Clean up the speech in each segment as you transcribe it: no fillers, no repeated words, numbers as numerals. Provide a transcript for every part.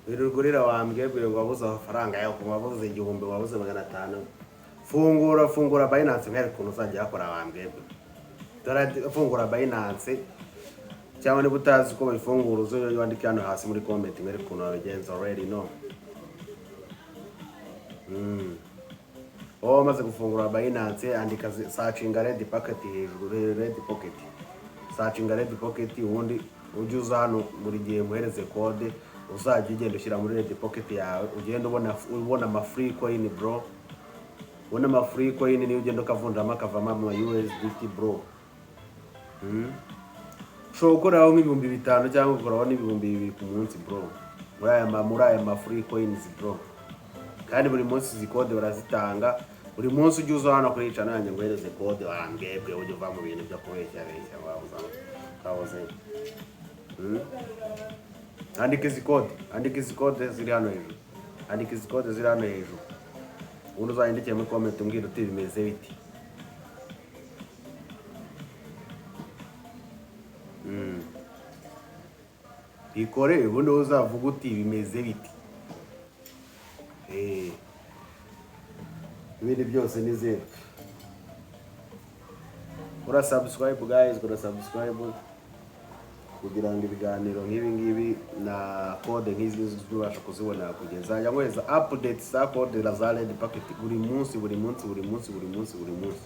Wirirwa wambwebwe ngo wabuze amafaranga yawe, wabuze 1000, wabuze 500. Fungura, fungura Binance nkwereke ukuntu uzajya yakora, wambwebwe. Dore fungura Binance, cyangwa niba utazi uko bayifungura uze wandike hano hasi muri comment nkwereke ukuntu babigenza. Already no wowe wamaze gufungura Binance, andika, searchinga Red Pocket hejuru, Red Pocket, searchinga Red Pocket, ubundi ujye uza hano buri gihe muhereze code uzajya ugenda ushyira muri Red Pocket yawe, ugenda ubona ama free coin, bro. Ubona ama free coin niyo ugenda ukavunjamo akavamo ama USDT, bro. Ushobora gukoraho nk'5000 cyangwa ugakoraho n'2000 ku munsi, bro, muri aya ma free coins, bro. Kandi buri munsi izi code barazitanga buri munsi. Ujye uza hano kuri channel yanjye nguhereze code, wambwebwe, ujye uva mu bintu byo kubeshya beshya. Wabuze wabuze. Andika izi code, andika izi code ziri hano hejuru, andika izi code ziri hano hejuru, ubundi uzandikire muri comment umbwira uti bimeze biti. Ikore, ubundi wowe uzavuga uti bimeze biti. Ibindi byose ni zero. Kora subscribe, guys, kora subscribe kugira ngo ibiganiro nk'ibi ngibi na code nk'izi ngizi tubasha kuzibona kugeza yanyweza update za code za Red Pocket buri munsi, buri munsi, buri munsi, buri munsi, buri munsi.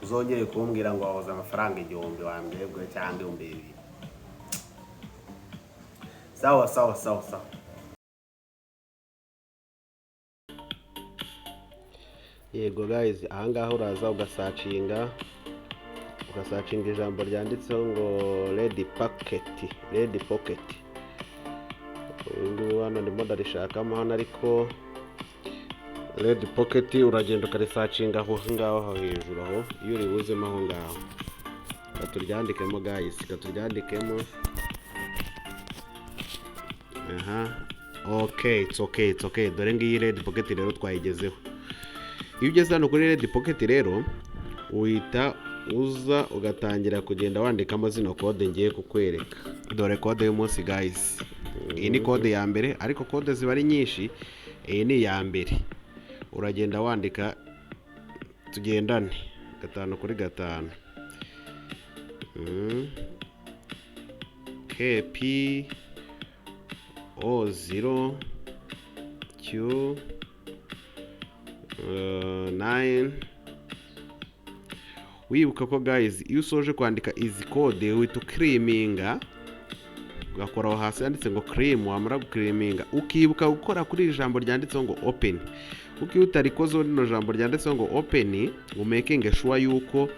Uzongere kumbwira ngo wahoze amafaranga 1000, wambwebwe, cyangwa 2000. Sawa sawa sawa sawa. Yego guys, ahangaha uraza ugasearchinga ijambo ryanditseho ngo Red Pocket, Red Pocket. Ubu ngubu hano ndimo ndarishakamo hano, ariko Red Pocket uragenda ukarisearchinga aho ngaho, aho hejuru aho. Iyo uribuzemo aho ngaho, katuryandikemo, guys, katuryandikemo. Aha, okay, it's okay, it's okay. Dore ngiyi Red Pocket rero, twayigezeho. Iyo ugeze hano kuri Red Pocket rero, uhita uza ugatangira kugenda wandikamo zino code ngiye kukwereka. Dore code y'umunsi, guys. Iyi ni code ya mbere, ariko code ziba ari nyinshi. Iyi ni iya mbere. Uragenda wandika, tugendane gatanu kuri gatanu. KP O 0 Q 9. Wibuka ko, guys, iyo usoje kwandika izi code uhita uclaiminga, ugakora aho hasi handitse ngo claim. Wamara guclaiminga, ukibuka gukora kuri iri jambo ryanditseho ngo open, kuko iyo utarikozeho rino jambo ryanditseho ngo open, umakinge sure yuko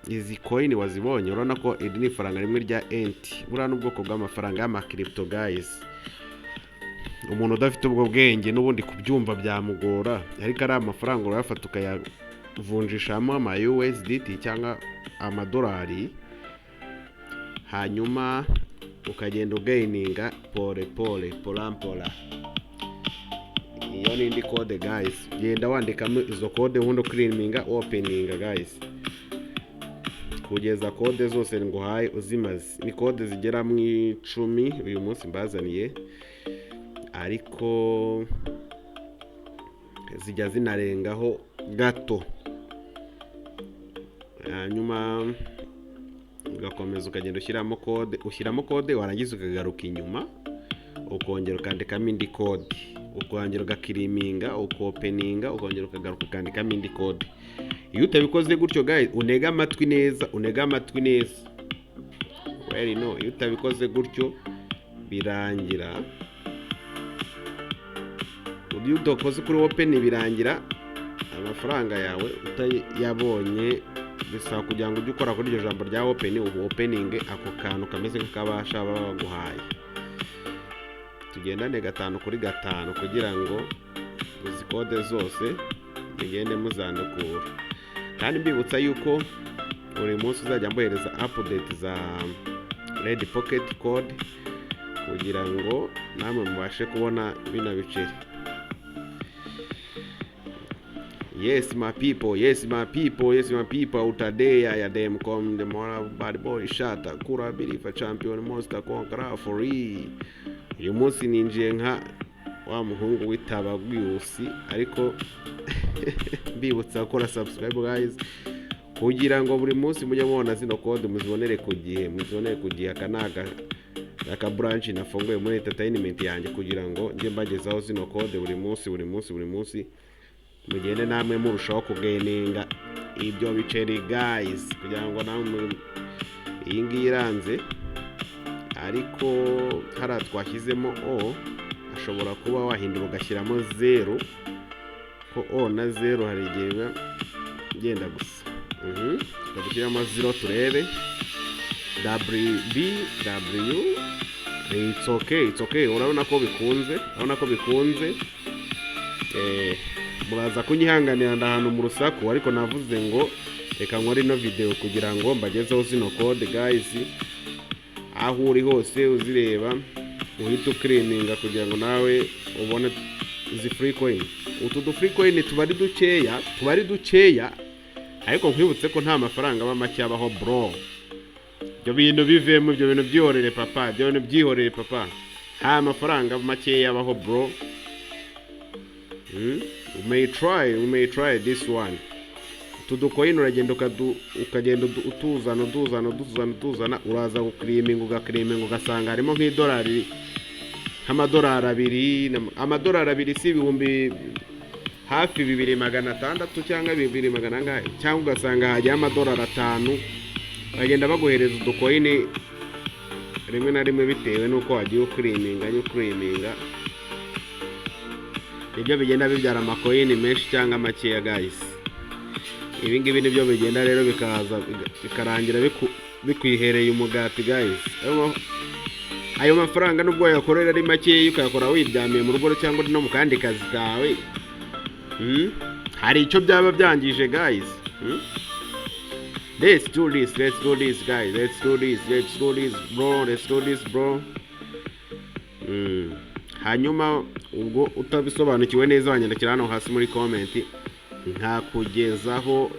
izi coin wazibonye. Urabona ko iri ni ifaranga rimwe rya enti. Buriya n'ubwoko bw'amafaranga y'amacrypto, guys. Umuntu udafite ubwo bwenge n'ubundi kubyumva byamugora, ariko ari amafaranga urayafata ukayavunjishamo ama USDT cyangwa amadolari, hanyuma ukagenda ugaininga pole pole, polampola. Iyo ni indi code, guys. Genda wandikamo izo code, ubundi uclaiminga, openinga, guys, kugeza code zose nguhaye uzimaze. Ni code zigera mu 10 uyu munsi mbazaniye, ariko zijya zinarengaho gato. Hanyuma ugakomeza ukagenda ushyiramo code, ushyiramo code, warangiza ukagaruka inyuma ukongera ukandikamo indi code, ukongera ugaclaiminga, ukopeninga, ukongera ukagaruka ukandikamo indi code. Iyo utabikoze gutyo, guys, unega amatwi neza, unega amatwi neza. Well, no, iyo utabikoze gutyo birangira, iyo udakoze kuri open birangira amafaranga yawe utayabonye. Bisaba kugira ngo ujye ukora kuri iryo jambo rya open, ubu opening ako kantu kameze nk'akabasha baba baguhaye. Tugendane gatanu kuri gatanu kugira ngo izi code zose mugende muzandukura. Kandi mbibutsa yuko buri munsi uzajya mbohereza update za Red Pocket code kugira ngo namwe mubashe kubona bino biceri. Yes, my people, yes, my people, yes, my people out there. Ya them come the more bad boy shata kura bilifa champion monster conqueror for real. Uyu munsi ninjiye nka wa muhungu witaba gwiyusi, ariko mbibutsa gukora subscribe, guys, kugira ngo buri munsi mujye mubona zino code, muzibonere ku gihe, muzibonere ku gihe. Aka ni aka branch nafunguye muri entertainment yanjye kugira ngo njye mbagezaho zino code buri munsi, buri munsi, buri munsi, mugende namwe murushaho kugaininga ibyo biceri, guys, kugira ngo namwe. Iyi ngiyi iranze, ariko hariya twashyizemo o, ashobora kuba wahindura ugashyiramo zeru, ko o na zeru hari igihe biba byenda gusa. Tukadushyiramo zero turebe. W B W, it's okay, it's okay. Urabona ko bikunze, urabona ko bikunze. Muraza kunyihanganira, ndahantu mu rusaku, ariko navuze ngo reka nkore ino video kugira ngo mbagezeho zino code, guys. Aho uri hose uzireba, uhite uclaiminga kugira ngo nawe ubone izi free coin. Utu du free coin tuba ari dukeya, tuba ari dukeya, ariko nkwibutse ko nta mafaranga aba make abaho, bro. Ibyo bintu bivemo, ibyo bintu byihorere, papa, ibyo bintu byihorere, papa. Nta mafaranga makeya abaho, bro. We may try, we may try this one. Utu ducoin uragenda ukagenda utuzana, utuzana, utuzana, utuzana, uraza guclaiminga, ugaclaiminga, ugasanga harimo nk'idolari, nk'amadolari 2. Amadolari 2 si ibihumbi hafi 2,600 cyangwa bibiri magana angahe, cyangwa ugasanga hajyaho amadolari 5. Bagenda baguhereza uducoin rimwe na rimwe bitewe n'uko wagiye uclaiminga, uclaiminga, nibyo bigenda bibyara amacoin menshi cyangwa makeya, guys. Ibi ngibi nibyo bigenda rero bikaza bikarangira bikwihereye umugati, guys. Ayo mafaranga nubwo wayakorera ari makeya, ukayakora wiryamiye mu rugo cyangwa uri no mu kandi kazi kawe, Hari icyo byaba byangije, guys? Let's do this, let's do this, guys, let's do this, let's do this, bro, let's do this, bro. Hanyuma ubwo utabisobanukiwe neza, wanyandikira hano hasi muri comment, nkakugezaho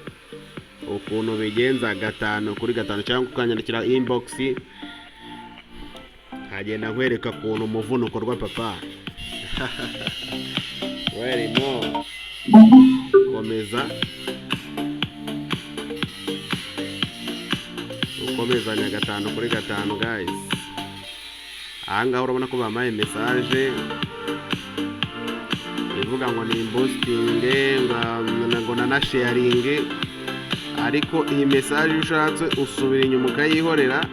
ukuntu bigenza gatanu kuri gatanu, cyangwa ukanyandikira inbox, nkagenda nkwereka ukuntu umuvuno ukorwa, papa. Well, no komeza ukomezanya gatanu kuri gatanu, guys. Ahangaha urabona ko bampaye message ivuga ngo ni boostinge, ngo nanasharinge, ariko iyi message iyo ushatse usubira inyuma ukayihorera,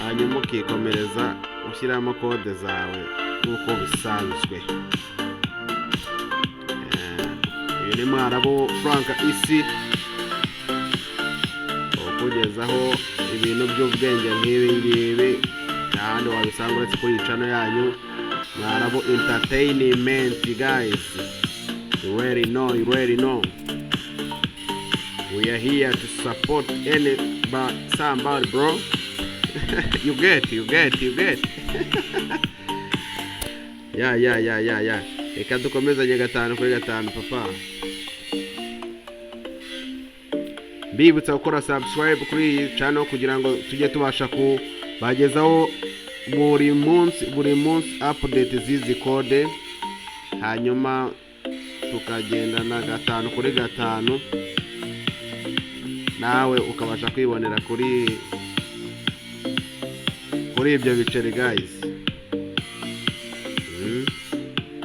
hanyuma ukikomereza ushyiramo code zawe nk'uko bisanzwe. Uyu ni Mwarabu Frank isi ukugezaho ibintu by'ubwenge nk'ibi ngibi. Nta handi wabisanga uretse kuri iyi channel yanyu, Mwarabu Entertainment. Guys, you already know, you already know, we are here to support any but somebody, bro. You get, you get, you get. Yeah, reka dukomezanye gatanu kuri gatanu, papa. Mbibutsa gukora subscribe kuri iyi channel kugira ngo tujye tubasha kubagezaho buri munsi, buri munsi, update z'izi code, hanyuma tukagendana gatanu kuri gatanu, nawe ukabasha kwibonera kuri ibyo biceri, guys.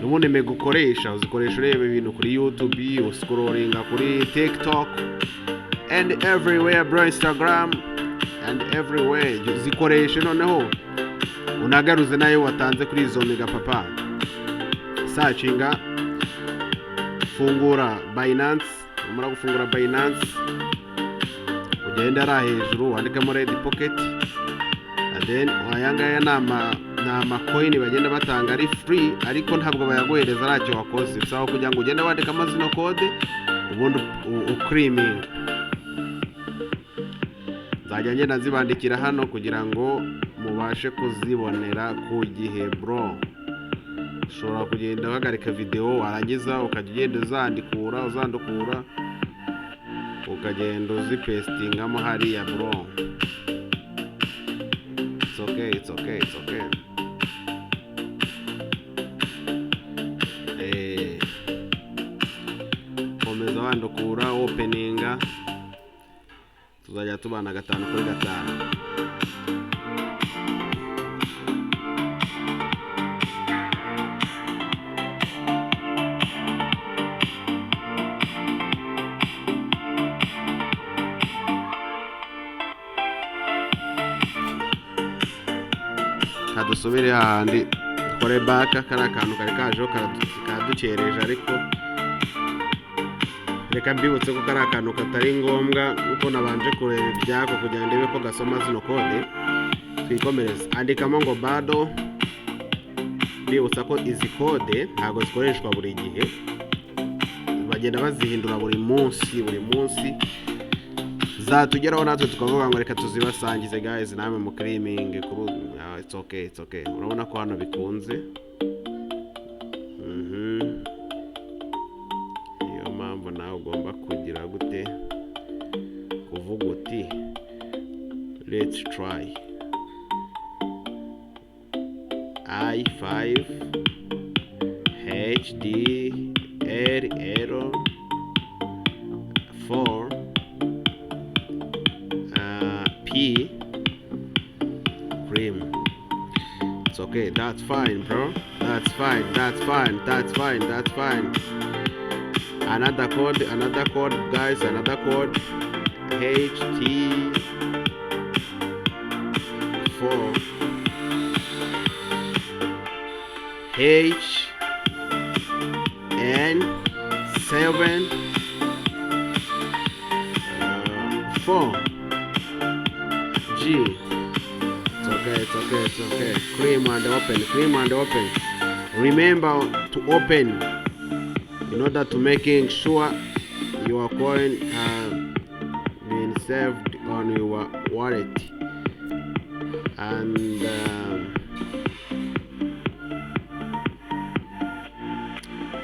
N'ubundi mega ukoresha, uzikoresha ureba ibintu kuri YouTube, uscrollinga kuri TikTok and everywhere, bro, Instagram and everywhere. Zikoreshe noneho unagaruze nayo watanze kuri izo mega, papa. Searchinga, fungura Binance. Numara gufungura Binance, ugende ari hejuru wandikamo Red Pocket. And then aya ngaya ni amacoin bagenda batanga ari free, ariko ntabwo bayaguhereza ntacyo wakoze. Bisaba kugira ngo ugende wandikamo zino code, ubundi uclaiminga. Nzajya ngenda nzibandikira hano kugira ngo mubashe kuzibonera ku gihe, bro. Ushobora kugenda uhagarika videwo, warangiza ukajya ugenda uzandikura, uzandukura, ukagenda uzipastingamo hariya, bro. It's okay, it's okay, it's okay. Wandukura, openinga, tuzajya tubana gatanu kuri gatanu. Kadusubire hahandi, dukore back. Kariya kantu kari kajeho kadukereje, ariko reka mbibutse ko kari akantu katari ngombwa, kuko nabanje kureba ibyako kugira ngo ndebe ko gasoma zino code. Twikomereze, andikamo ngo bado. Mbibutsa ko izi code ntabwo zikoreshwa buri gihe, bagenda bazihindura buri munsi, buri munsi. Zatugeraho natwe tukavuga ngo reka tuzibasangize guys, namwe mu claiming kuri. Ah, it's okay, it's okay. Urabona ko hano bikunze. Niyo mpamvu nawe ugomba kugira gute? Kuvuga uti "Let's try I5 H D L L 4 P cream." It's okay, that's fine bro, that's fine, that's fine, that's fine, that's fine. Another code, another code guys, another code: H T 4 H N 7 4 G. It's okay, it's okay, it's okay. Claim and open, claim and open. Remember to open in order to making sure your coin have been saved on your wallet and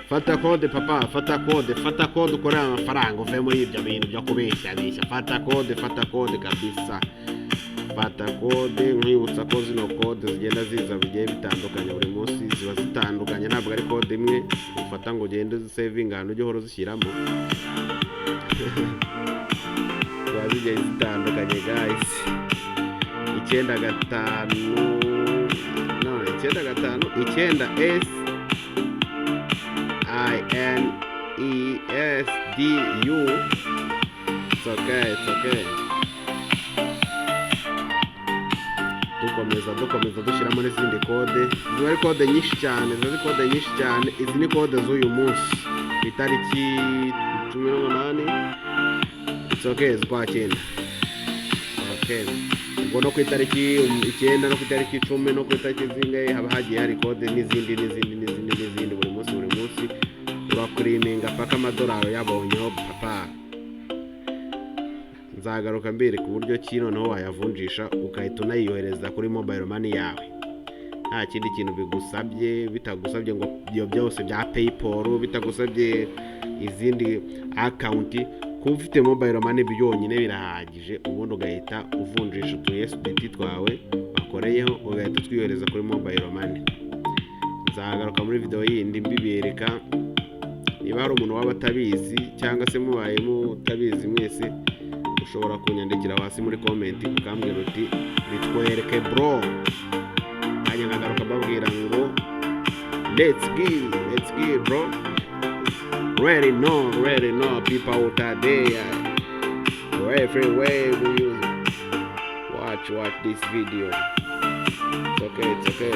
fata code papa, fata code, fata code, ukorera amafaranga, uve muri ibyo bintu byo kubeshyabeshya. Fata code, fata code kabisa, fata code. Nkwibutsa ko zino code zigenda ziza bigiye bitandukanye, buri munsi ziba zitandukanye, ntabwo ari code imwe ufata ngo ugende uzisavinga ahantu ujye uhora uzishyiramo. Ziba zigiye zitandukanye guys. 9 5, no, 9 5 9 S I N E S D U. It's okay, it's okay. Dukomeza, dukomeza, dushyiramo n'izindi code. Ziba ari code nyinshi cyane, ziba ari code nyinshi cyane. Izi ni code z'uyu munsi ku itariki 18, it's okay, z'ukwa cyenda. Okay, ubwo no ku itariki 9, no ku itariki 10, no ku itariki zingahe, haba hagiye hari code n'izindi, n'izindi, n'izindi, n'izindi, buri munsi, buri munsi. Uraclaiminga paka amadolari yabonyeho papa. Nzagaruka mbereka uburyo ki noneho wayavunjisha, ugahita unayiyohereza kuri mobile money yawe, nta kindi kintu bigusabye, bitagusabye ngo ibyo byose bya PayPal, bitagusabye izindi account. Kuba ufite mobile money byonyine birahagije, ubundi ugahita uvunjisha utu USDT twawe wakoreyeho, ugahita utwiyohereza kuri mobile money. Nzagaruka muri video yindi mbibereka. Niba hari umuntu waba atabizi, cyangwa se mubaye mutabizi mwese, ushobora kunyandikira hasi muri comment ukambwira uti "Bitwereke bro", nanjye nkagaruka mbabwira ngo "Let's go, let's go bro." Ready no, ready no, people out there everywhere we use, watch, watch this video. It's okay, it's okay.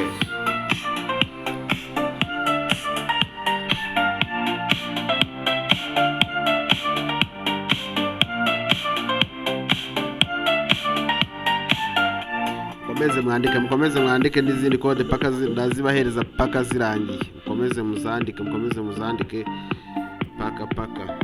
Mukomeze mwandike, mukomeze mwandike n'izindi code paka ndazibahereza paka zirangiye. Mukomeze muzandike, mukomeze muzandike paka paka.